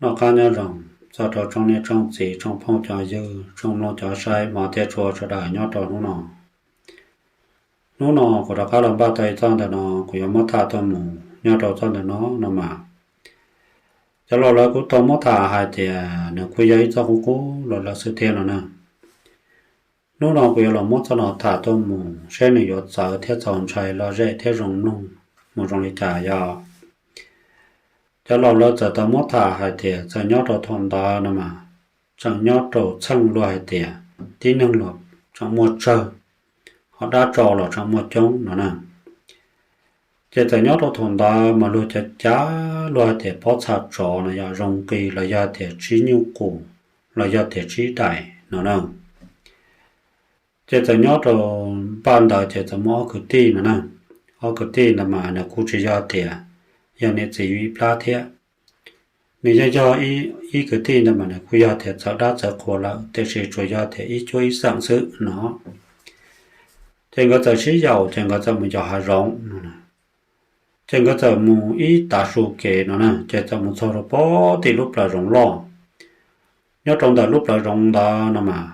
Noj qab nyob zoo txog rau tsoom niam tsoom txiv, tsoom phooj cov ywg, tsoom mloog cov saib, hmov thiab tshua sawv daws nyob rau hnub no. Hnub no kuv rov qab los npaj tau ib txoj ntawm no, kuv yuav muab tham tuaj mus nyob rau txoj ntawm no no mas, cov laus lawv kuj tau muab tham hais tias nws kuj yog ib txoj qub qub los lawm xwb thiab no na. Hnub no kuv yuav los muab txoj no tham tuaj mus seb nws yuav txawv thiab txaus ntshai lom zem thiab zoo mloog mus zoo li cas yog. Cov laus lawv txawm tau muab tham hais tias txawm nyob rau thaum ntawd no mas, tseem nyob rau txheej luag hais tias tib neeg los tseem muaj tsawg, ho dab tsov los tseem muaj coob no na. Ces txawm nyob rau thaum ntawd mas luag cav cav luag hais tias pob txha tsov no yog zoo nqi los yog tias tsib nyuj qus los yog tias tsib daim no na. Ces txawm nyob rau npaj ntawd ces txawm muaj ob kwv tij no na. Ob kwv tij ntawd mas nws kuj tsis yog tias yog niam txiv yug ib plab thiab. Nws yog yog ib kwv tij ntawd mas nws kuj yog tias txawv dab txawv qhua lawm, tiam sis tsuas yog tias ib cuab ib xeem xwb no. Ces nkawd txawm sib yaum ces nkawd txawm mus yos hav zoov no. Ces nkawd txawm mus ib tav su kev no na, ces txawm mus txog rau pem tim lub plawv zoov loj. Nyob rau ntawm lub plawv zoov ntawd no mas,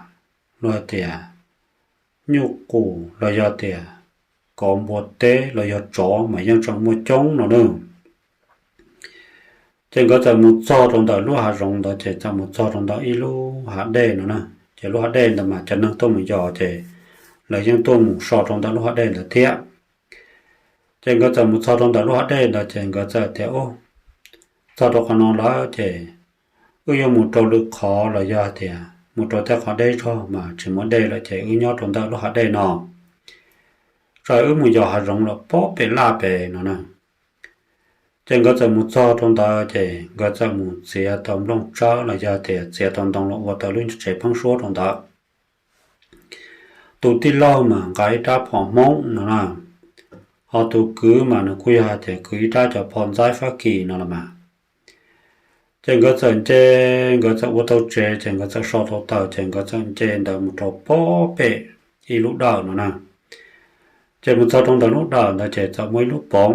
luag tias nyuj qus los yog tias kauv npua teb los yog tsov mas yeej tseem muaj coob no na. Ces nkawd txawm mus txog rau ntawm lub hav zoov ntawd ces txawm mus txog rau ntawm ib lub hav dej no na. Ces lub hav dej ntawd mas cov neeg tuaj mus yos ces lawv yeej tuaj mus so rau ntawm lub hav dej ntawd thiab. Ces nkawd txawm mus txog rau ntawm lub hav dej ntawd ces nkawd txawm tias, Ub, txog rau qhov no lawm ces wb yuav mus rau lwm qhov los yog tias mus rau tej qhov deb zog mas tsis muaj dej lawm ces wb nyob rau ntawm lub hav dej no, tso wb mus yos hav zoov lawm pob pem laj pem no na. Ces nkawd txawm mus txog rau ntawd ces nkawd txawm mus txiav tau nplooj tsawb los yog tias txiav tau ntoo los ua tau lub tsev pheeb suab rau ntawd. Tus tij laug mas nqa ib rab phom Hmoob no na, ho tus kwv mas nws kuj yog hais tias kwv ib rab cov phom ntxaib Fab Kis no los mas. Ces nkawd txawm nce, nkawd txawm ua tau tsev ces nkawd txawm so tau taws ces nkawd txawm nce ntawd mus rau pob pem ib lub dawm no na. Ces mus txog rau ntawm lub dawm ntawd ces txawm muaj ib lub poov.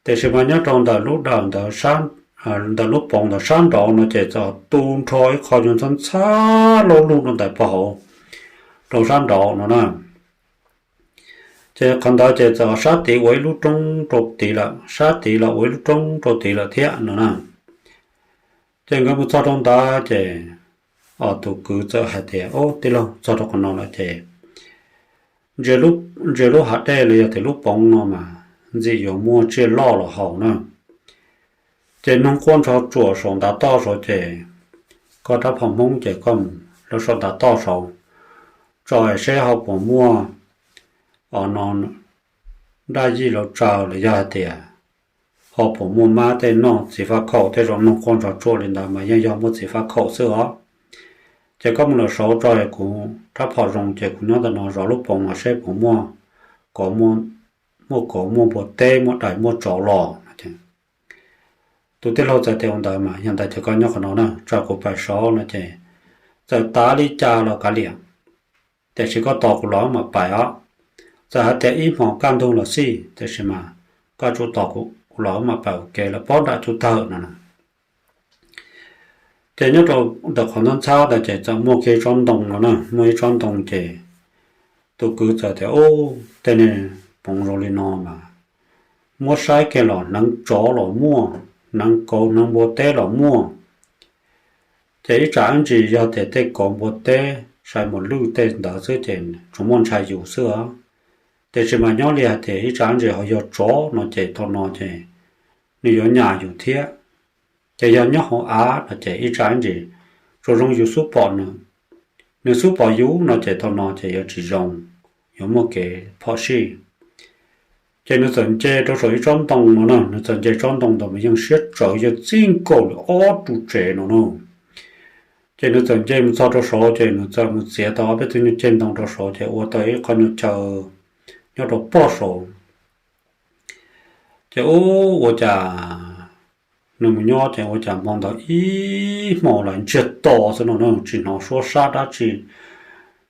Tiam sis mas nyob rau ntawm lub dawm ntawd, ntawm lub poov ntawd sab nraud no ces txawm tu nrho ib qho nyuag ntxhab ntxhab loj loj rau ntawm pem hauv, rau sab nraud no na. Ces qhov ntawd ces txawm sab tid ua ib lub roob rau tid lawm, sab tid los ua ib lub roob rau tid lawm thiab no na. Ces nkawd mus txog rau ntawd ces tus kwv txawm hais tias, Ub, tij laug, txog rau qhov no lawm ces ntsia lub hav dej los yog tias lub poov no mas ntxim yuav muaj tsiaj loj los haus na. Ces noog quaj nrho tsuam saum ntav toj saud ces koj rab phom Hmoob ces koj mus lawv saum ntav toj saud tso seb ho puas muaj, o no, daj yij los tsaws los yog hais tias ho puas muaj mab tej noj txiv faj khaum, tej zaum noog quaj nrho tsuam li ntawd mas yeej yog muaj txiv faj khaum xwb os. Ces koj mus lawm saud tso kuv rab phom zoo ces kuv nyob ntawm no zov lub poov no seb puas muaj, muaj kauv muaj npua teb muaj dais muaj tsov los no. Tus tij laug txawm tias, Ua ntawd mas yog ntawd ces koj nyob qhov no na, tso kuv pais saud no ces txawm tav li cas los kav liam, tiam sis koj tos kuv los wb mam pais os. Txawm hais tias ib hmos kaj ntug los xij, tiam sis mas koj tsum tos kuv los wb mam pais ua ke lawm pob nram cub tawg no na. Ces nyob rau ntawm qhov ntxhab ntxhab ntawd ces txawm muaj kiag ib tsob ntoo no na, muaj ib tsob ntoo ces tus kwv txawm tias, Ub, tej niag poov zoo li no mas muab saib kiag los hneev tsov los muaj, hneev kauv hneev npua teb los muaj. Ces ib tsam ib ntsis yog tias tej kauv npua teb sai mus lwj tej ntawd xwb ces tsuas muaj ntshai yus xwb os. Tiam sis mas nyob li hais tias ib tsam ib ntsis ho yog tsov no ces thaum no ces nws yuav nyam yus thiab. Ces yog nyob hauv av no ces ib tsam ib ntsis tsuas zoo yus xub pom nws, nws xub pom yus no ces thaum no ces yuav tsis zoo, yuav muaj kev phom sij. Ces nws txawm nce rau saum ib tsob ntoo no na, nws txawm nce tsob ntoo ntawd mas yeej siab tsawv, yeej txij nkaus li ob ru tsev no na. Ces nws txawm nce mus txog rau saud ces nws txawm mus txiav tau ob peb tug nyuag ceg ntoo rau saud ces ua tau ib qho nyuag chaw nyob rau pog saud. Ces ub, ua cas nws mus nyob ces ua cas hmo ntawd ib hmo lawm ntsiag to xwb no na, tsis hnov suab sab dab tsi,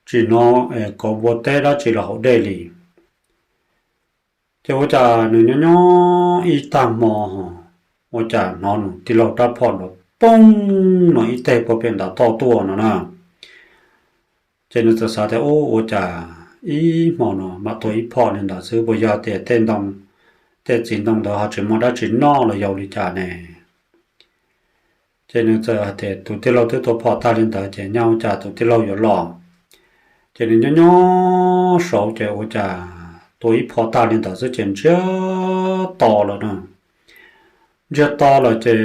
tsis hnov kauv npua teb dab tsi los haus dej li. Ces ua cas nws nyob nyob ib tag hmo, ua cas hnov nws tij laug rab phom nrov poob no ib teg puag pem ntav toj tuaj no na. Ces nws txawm xav tias, Ub, ua cas ib hmo no mam tua ib phom li ntawd xwb, puas yog tias tej ntoo, tej txiv ntoo ntawd ho tsis muaj dab tsi noj los yog ua li cas ne? Ces nws txawm hais tias tus tij laug twb tua phom tag li ntawd ces nyaj ua cas tus tij laug yuav los. Ces nws nyob nyob saud ces ua cas tua ib phom tag li ntawd xwb ces ntsiag to lawm na. Ntsiag to lawm ces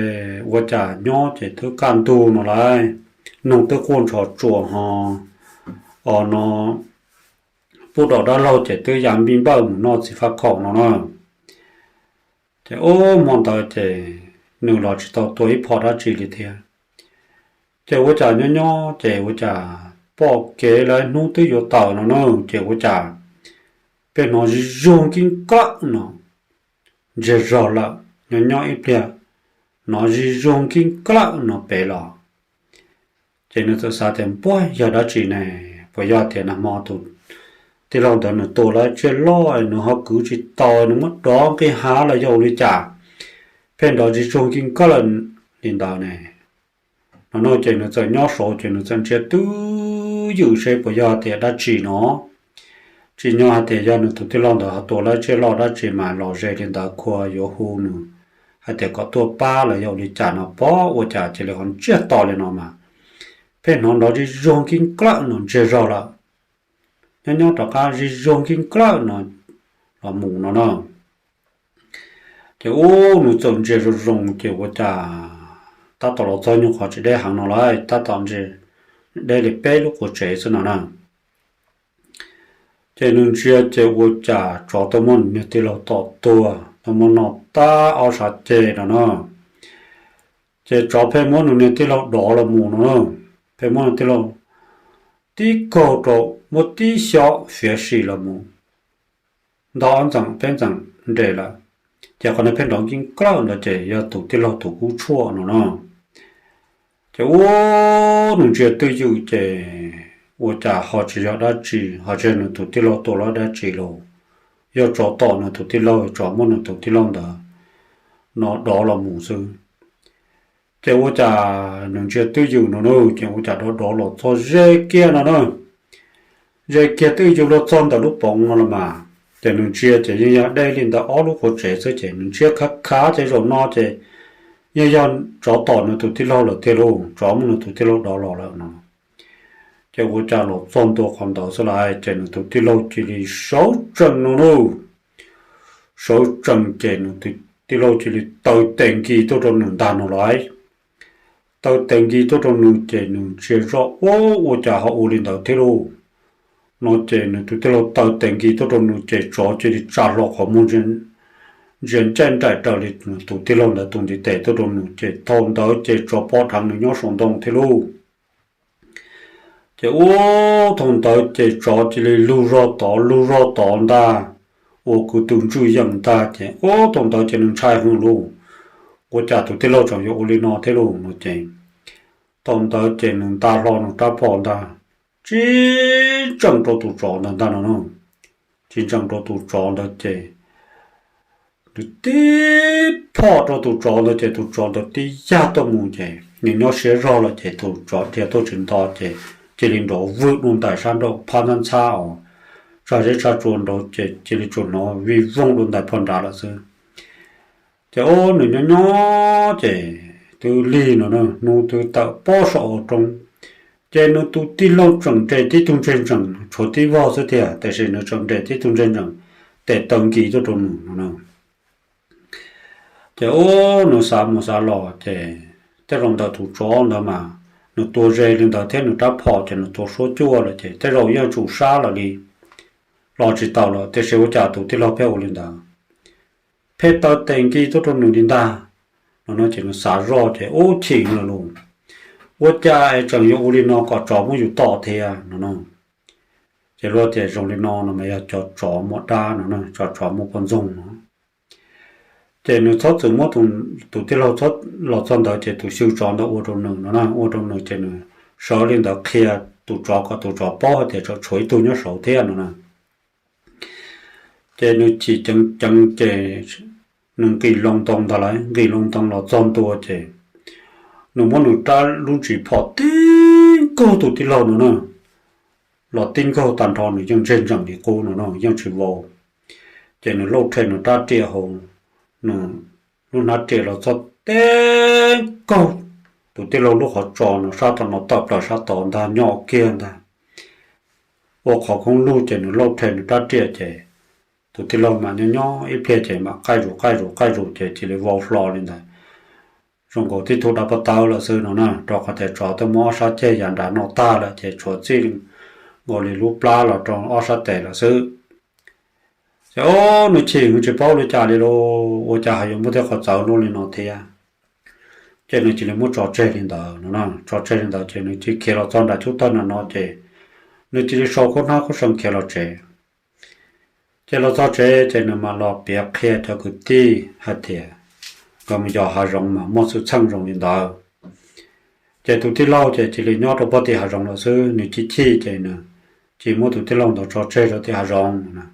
ua cas nyob ces twb kaj ntug no lauj, noog twb quaj ntshov tsuas ho, o no, pub dom dab laug ces twb ya npij npawj mus noj txiv faj khaum no na. Ces ub, hmo ntawd ces nws los tsis tau tua ib phom dab tsi li thiab. Ces ua cas nyob nyob ces ua cas pom kev lawv hnub twb yuav tawm no na, ces ua cas pheej hnov zig zuag nkij nklawm no ntsiag zog lawm, nyob nyob ib pliag hnov zig zuag nkij nklawm no pem los. Ces nws txawm xav tias, Puag yog dab tsi ne? Puas yog tias nag hmo tus tij laug ntawd nws tua lawv tsiaj loj nws ho kwv tsis tau, nws muab dov nqis hav los yog ua li cas pheej nrov zig zuag nkij nklawm li ntawd ne? No no ces nws txawm nyob saud ces nws txawm ntsia twj ywm seb puas yog tias dab tsi no. Tsim nyog hais tias yog nws tus tij laug ntawd ho tua lawv tsiaj loj dab tsi mas los ze li ntawd khua yuav hu nws hais tias kom tuaj pab los yog ua li cas no, pom ua cas cia li ho ntsiag to li no mas pheej hnov nrov zig zuag nkij nklawm no ntsiag zog lawm, nyob nyob rov qab zig zuag nkij nklawm no los mus no na. Ces ub, nws txawm ntsia zoo zoo ces ua cas tab tom los txog nyuag qhov tsis deb heev no lauj, tab tom ntsia deb li peb lub qua tsev xwb no na. Ces nws ntsia ces ua cas tsov tuaj muab nws niag tij laug tom tuag, tuaj muab noj tag ob sab ceg no na. Ces tsov pheej muab nws niag tij laug dov los mus no na, pheej muab nws tij laug tib kaug rau, muab tib xyob fiav sim los mus, nto ob ntxeem peb ntxeem nres lawm. Ces qhov no pheej nrov nkij nklawm ntawd ces yog tus tij laug tus kub tshuaj no na. Ces ub, nws ntsia twj ywm ces ua cas ho tsis yog dab tsi, ho tsis yog nws tus tij laug tua lawv dab tsi los, yog tsov tom nws tus tij laug, tsov muab nws tus tij laug ntawd no dov los mus xwb. Ces ua cas nws ntsia twj ywm no na, ces ua cas dov dov los txog ze kiag no na. Ze kiag twj ywm los txog ntawm lub poov no los mas, ces nws ntsia ces yeej yog deb li ntawm ob lub qua tsev xwb, ces nws ntsia khav khav ces zaum no ces yeej yog tsov tom nws tus tij laug lawm tiag lauj, tsov muab nws tus tij laug dov los lawm no. Ces ua cas los txog ntua qhov ntawd xwb lauj, ces nws tus tij laug cia li sawv tsees no na. Sawv tsees ces nws tus tij laug cia li taw tes nkis tuaj rau nws ntag no lauj. Taw tes nkis tuaj rau nws ces nws ntsia zoj, ub, ua cas ho ua li ntawd thiab lauj. No ces nws tus tij laug taw tes nkis tuaj rau nws ces tsov cia li tsa hlo qhov muag ntsia ncaij nraim raws li tus tij laug ntawd tus ntiv tes tuaj rau nws, ces thaum ntawd ces tsov pom dheev nws nyob saum ntoo thiab lauj. Ces ub, thaum ntawd ces tsov cia li lug zog tod lug zog tod ntag, ua kwv tw ntswj yeem ntag, ces ub, thaum ntawd ces nws ntshai heev lauj. Ua cas tus tij laug tseem yuav ua li no thiab lauj no ces, thaum ntawd ces nws nta hlo nws rab phom ntag, tsis ntsees rau tus tsov ntawd ntag no na. Tsis ntsees rau tus tsov ntawd ces nws tib phom rau tus tsov ntawd ces tus tsov ntawd tib yag tuaj mus ces nws nyob siab zog lawm ces tus tsov dhia tuaj tsis nto ces cia li nrov vwm dua ntais sab nraum phab ntxhab ntxhab os, tsa zeb tsa tsua nraud ces cia li tsuas hnov vij voog dua ntais phom nrad lawm xwb. Ces ub, nws nyob nyob ces twb lig no na, hnub twb tawm pob saum hauv roob, ces nws tus tij laug tseem nres tib tug ntseg ntsees, tshuav tib vog xwb tiag, tiam sis nws tseem nres tib tug ntseg ntsees, tes taw nkis tuaj rau nws no na. Ces ub, nws xav mus xav los ces tej zaum ntawm tus tsov ntawd mas nws tua ze li ntawd thiab nws rab phom ces nws tua suab cuaj lawm ces tej zaum yeej tsum sab lawm li, los tsis tau lawm, tiam sis ua cas tus tij laug pheej ua li ntawd, pheej taw tes nkis tuaj rau nws li ntag no no. Ces nws xav zoj ces ub, chim lawm lauj, ua cas es tseem yuav ua li no kom tsov muab yus tom thiab no no. Ces luag tias zoo li no no mas yog cov tsov muaj dab no, cov tsov muaj poj ntxoog no. Ces nws txhob txwm muab tus tij laug los txog ntawd ces tus xyw tsov ntawd ua rau nws no na, ua rau nws ces nws sawv li ntawd qhia tus tsov kom tus tsov paub hais tias tseem tshuav ib tug nyob saud thiab no na. Ces nws chim ceev ceev ces nws nqis loo ntoo ntag lauj, nqis loo ntoo los txog ntua ces nws muab nws rab lub ntsis phom tib nkaug tus tij laug no na, los tib nkaug tag nrho nws yeej ntseg ntsees li qub no na, yeej tsis vau. Ces nws lauj rhe nws rab riam hauv nws lub hnab riam los txog tib nkaug tus tij laug lub qhov tsos no sab tom no tawm plaws sab tod ntag, nyob kiag ntag. Ua qhov koob lug ces nws lauj rhe nws rab riam ces tus tij laug mas nyob nyob ib pliag ces mam qaij zus qaij zus qaij zus ces cia li vau hlo li ntawd, zoo nkaus tib tug dab pov tawb lawm xwb no na, rau qhov tias tsov twb muab ob sab ceg yav nrad noj tag lawm ces tshuav txij nkaus li lub plab los rau ob sab tes lawm xwb. Ces o, nws chim, nws tsis paub ua li cas li lauj, ua cas ho yuav muaj tej qhov txawv luaj li no thiab. Ces nws cia li muab tso tseg li ntawd no na, tso tseg li ntawd ces nws cia li khiav los txog nram cub tawg nram no ces nws cia li sau khaub hnab khaub seev khiav los tsev. Ces los txog tsev ces nws mam los piav qhia cov kwv tij hais tias nkawd mus yos hav zoov mas muaj xwm txheej zoo li ntawd. Ces tus tij laug ces cia li nyob rau pem tim hav zoov lawm xwb, nws chim chim ces nws cia li muab tus tij laug ntawd tso tseg rau tim hav zoov no na.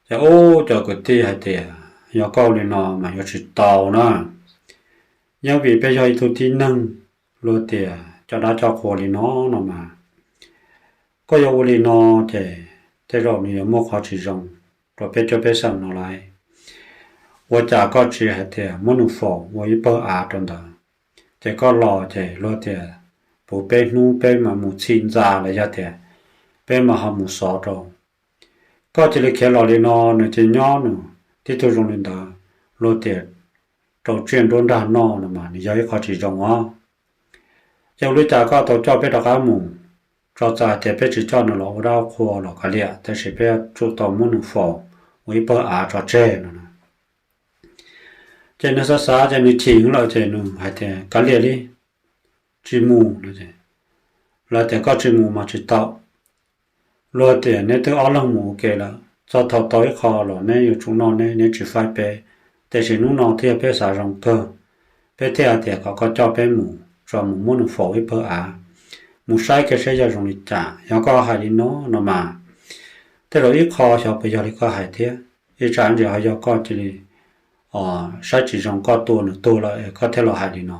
Ces ub, cov kwv tij hais tias yog koj ua li no mas yuav tsis tau na, yeej vim peb yog ib tug tib neeg, luag tias coj dab coj qhua li no no mas, koj yuav ua li no ces tej zaum nws yuav muaj qhov tsis zoo rau peb cuab peb xeem no lauj. Ua cas koj tsis hais tias muab nws faus ua ib pawg av rau ntawd, ces koj los ces luag tias puv peb hnub peb mam mus txhim ntxa los yog tias peb mam ho mus xov rau. Koj cia li khiav los li no, nws cia li nyob nws tib tug zoo li ntawd, luag tias rau tsiaj nruab nrag noj no mas nws yog ib qho tsis zoo os. Ces ua li cas koj tau coj peb rov qab mus, tso tseg tias peb tsis coj nws los ua dab qhua los kav liam, tab sis peb yuav tsum tau muab nws faus ua ib pawg av tso tseg no na. Ces nws xav xav ces nws chim lawm ces nws hais tias kav liam li, tsis mus no. Lawv tias koj tsis mus mas tsis tau. Luag tias neb twb ob leeg mus ua ke lawm, txog thaum tau ib qho los neb yuav tsum noj neb, neb tsis faib peb. Tiam sis hnub no thiaj peb xav zoo kawg, peb thiaj hais tias kom koj coj peb mus tso mus muab nws faus ib pawg av, mus saib kiag saib yog zoo li cas. Yog koj hais li no no mas, tej zaum ib qho xyov puas yog li koj hais thiab, ib tsam ntsis ho yog koj cia li saib tsis zoo koj tua nws tuag lawm es koj thiaj los hais li no.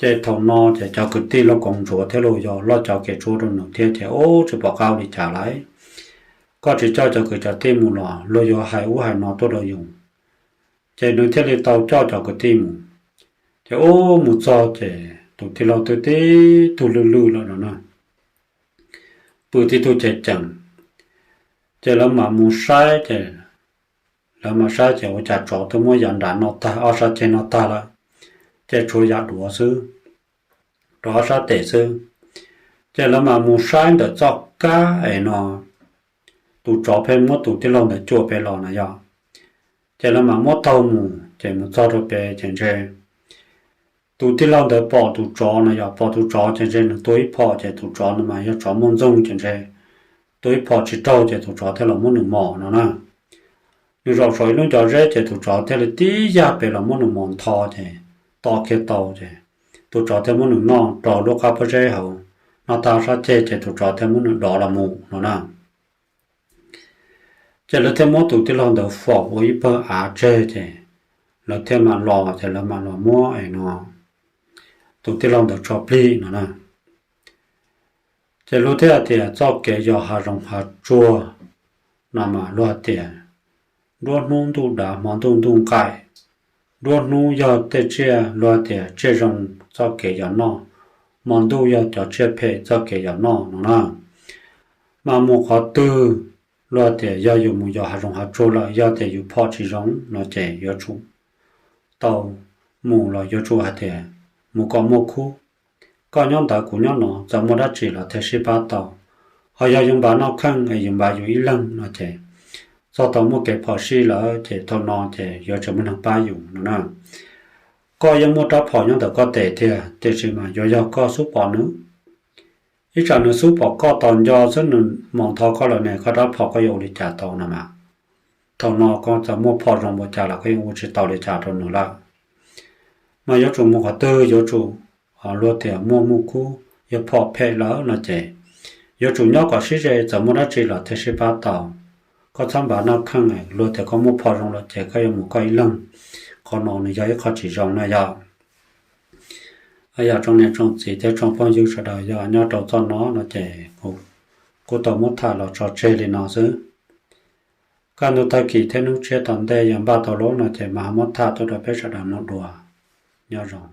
Ces thaum no ces cov kwv tij Looj Koov Ntsuab thiab los yog loj cov kev tsuab rau nws thiab ces ub tsis pom qab ua li cas lauj. Koj tsis coj cov kwv cov tij mus los luag yuav hais ub hais no tuaj rau yus. Ces nws thiaj li tau coj cov kwv tij mus. Ces ub mus txog ces tus tij laug twb tib tug lwj lwj lawm no na, pw tib tug cev ceem. Ces lawv mam mus saib ces lawv mam saib ces ua cas tsov twb muab yav nrad noj tag, ob sab ceg noj tag lawm, ces tshuav yav duav xwb, rau ob sab tes xwb. Ces lawv mam mus saib ntawm txoj kab es no, tus tsov pheej muab tus tij laug ntawd cuam pem los na yog. Ces lawv mam muab taug mus ces mus txog rau pem ces ntshe tus tij laug ntawd pom tus tsov no yog, pom tus tsov ces ntshe nws tua ib phom ces tus tsov no mas yog tsov muaj ntxoog ces ntshe tua ib phom tsis raug ces tus tsov thiaj los muab nws mos no na. Nws zaum saum ib lub ncov zeb ces tus tsov thiaj li tib yag pem los muab nws mos ntho ces to kiag tau ces tus tsov thiaj muab nws noj rau lub qab pob zeb hauv, noj tag sab ceg ces tus tsov thiaj muab nws dov los mus no na. Ces lawv thiaj muab tus tij laug ntawd faus ua ib pawg av tseg ces lawv thiaj mam los ces lawv mam los muab es no tus tij laug ntawd tso plig no na. Ces luag thiaj hais tias txoj kev yos hav zoov hav tsuag no mas luag hais tias nruab hnub ntuj dav hmo ntuj ntuj nqaim, nruab hnub yog tej tsiaj luag hais tias tsiaj zoo txoj kev yos noj, hmo ntuj yog cov tsiaj phem txoj kev yos noj no na. Mas mus qhov twg luag hais tias yog yus mus yos hav zoov hav tsuag lawm yog tias yus phom tsis zoo no ces yuav tsum tau mus los yuav tsum hais tias mus kom muaj khub. Koj nyob ntawd kuv nyob no, txawm muaj dab tsi los thiaj sib pab tau. Ho yog yus npaj noj kheej es yus npaj yus ib leeg no ces txog tau muaj kev phom sij lawm ces thaum no ces yuav tsis muaj neeg pab yus no na. Koj yeej muaj rab phom nyob ntawm koj tes tiag, tiam sis mas yuav yog koj xub pom nws. Ib tsam nws xub pom koj tos nco xwb nws mos ntho koj lawm ne, koj rab phom koj yuav ua li cas tau no mas. Thaum no koj txawm muaj phom zoo npaum cas los koj yeej ua tsis tau li cas rau nws lawm. Mas yuav tsum mus qhov twg yuav tsum, luag tias muaj muaj khub, yog phom phem lawm no ces yuav tsum nyob kom sib ze, txawm muaj dab tsi los thiaj sib pab tau. Koj txhob npam noj kheej, luag tias koj muaj phom zoo lawm ces koj yuav mus koj ib leeg. Qhov no nws yog ib qho tsis zoo na yog. Yog tsoom niam tsoom txiv thiab tsoom phooj ywg sawv daws, yog nyob rau txoj no no ces kuv kuj tau muab tham los tso tseg li no xwb. Kaj ntug tag kis thiab hnub tshiab tom ntej yog npaj tau lub no ces mam ho muab tham tuaj rau peb sawv daws mloog dua. Nyob zoo.